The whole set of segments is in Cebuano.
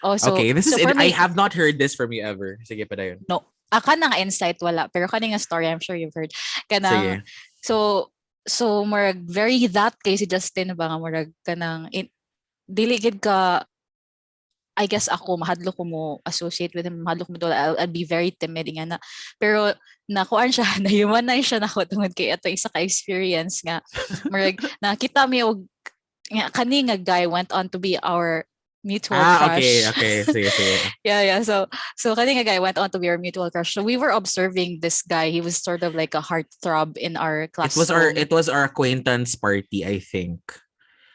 Oh, so Okay, this is so for I me, have not heard this from you ever. Sige, padayon. No. Ah, kanang insight wala, pero kani nga story, I'm sure you've heard. Kanang Sige. So murag very that kay si Justin ba nga murag kanang dili gid ka. I guess ako, mahadlok ko mo associate with him, mahadlok ko mo, I'd be very timid nga na. Pero nakuan siya, na-humanize siya nako tungod kay ato isa ka experience nga murag nakita mi og nga kani nga guy went on to be our mutual Ah, crush. Okay. Sige, sige. Yeah. So kani nga guy went on to be our mutual crush. So we were observing this guy. He was sort of like a heartthrob in our It was our classroom. It was our acquaintance party, I think.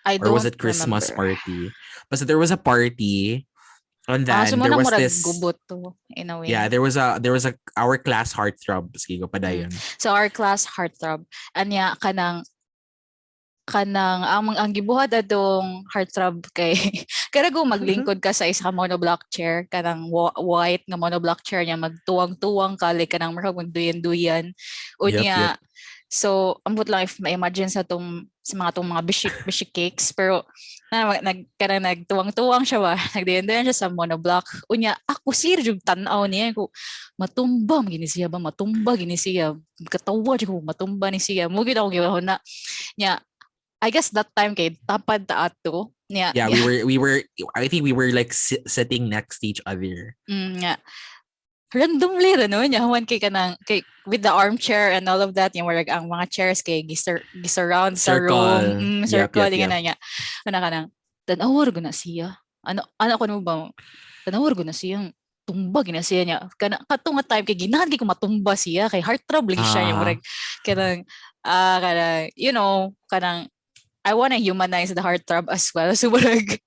I Or was don't it Christmas remember. Party? But there was a party and Ah, then so there mao na was murag this gubot to in a way. Yeah, there was a our class heartthrob. Sige, go padayon. So our class heartthrob. Anya kanang ang gibuhat adtong heartthrob kay kada go maglingkod ka sa isa ka monoblock chair, kanang white nga monoblock chair niya, magtuwang-tuwang ka like kanang murag magduyan-duyan unya. So ambot lang if ma-imagine sa tong sa mga tong mga bishik bishik cakes, pero na nag kanang nagtuwang-tuwang siya ba, nagduyan-duyan siya sa monoblock. Unya ako sir jud tan-aw niya ko, matumba man gini siya ba, matumba gini siya, katawa jud ko, matumba ni siya mo gid ako gihuna na niya. I guess that time kay tapad ta ato niya. Yeah, we were I think we were like sitting next to each other. Nga. Randomly ra no niya human kay kanang kay with the armchair and all of that yung murag ang mga chairs kay gisurround sa Circle. room. Circle nga na niya. Ano kanang tan-awar na siya. Ano ko mo ba? Tan-awar na siya. Tumba gina siya niya. Kana kato nga time kay ginahan kay ko matumba siya kay heartthrob lagi siya niya murag kanang kanang kanang I wanna humanize the heartthrob as well. So murag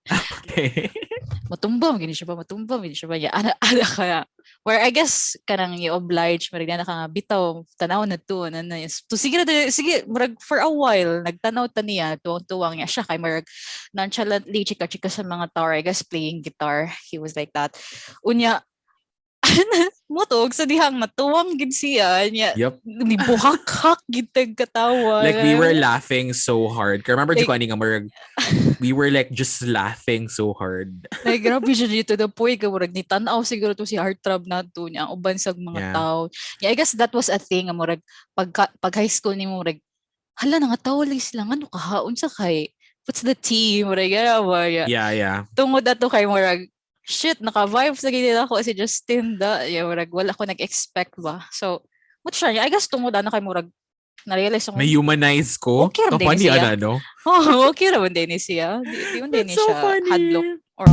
matumba man gini siya ba, matumba man gini siya ba niya, ana ana ka where I guess kanang i-oblige murag na ka nga bitaw tanaw na to na na to sige na sige, murag for a while nagtanaw ta niya, tuwang-tuwang niya siya kay murag nonchalantly chika-chika sa mga tao, I guess playing guitar. He was like that. Unya motog sa dihang natuwang gid siya niya, nibuhak-hak gid tag katawa. Like we were laughing so hard. Kaya remember Like like, nga murag we were like just laughing so hard. Like, grabe siya dito to the point ka murag ni tan-aw siguro to si heartthrob nato niya ang uban sa mga tao. Yeah, I guess that was a thing nga murag pag high school nimo murag hala, nangatawa lang sila, ngano kahaon sa kay, what's the tea, murag gana ba yeah. Tungod ato kay murag shit, naka-vibe sa gid ako si Justin da yeah, murag wala ko nag-expect ba. So what siya, I guess tungod ana kay murag na-realize ako Na-humanize ko. Okay ra Ang din funny siya. Ana, no? Oh, okay ra man din ni siya. Di man din That's ni so siya funny. Hadlok or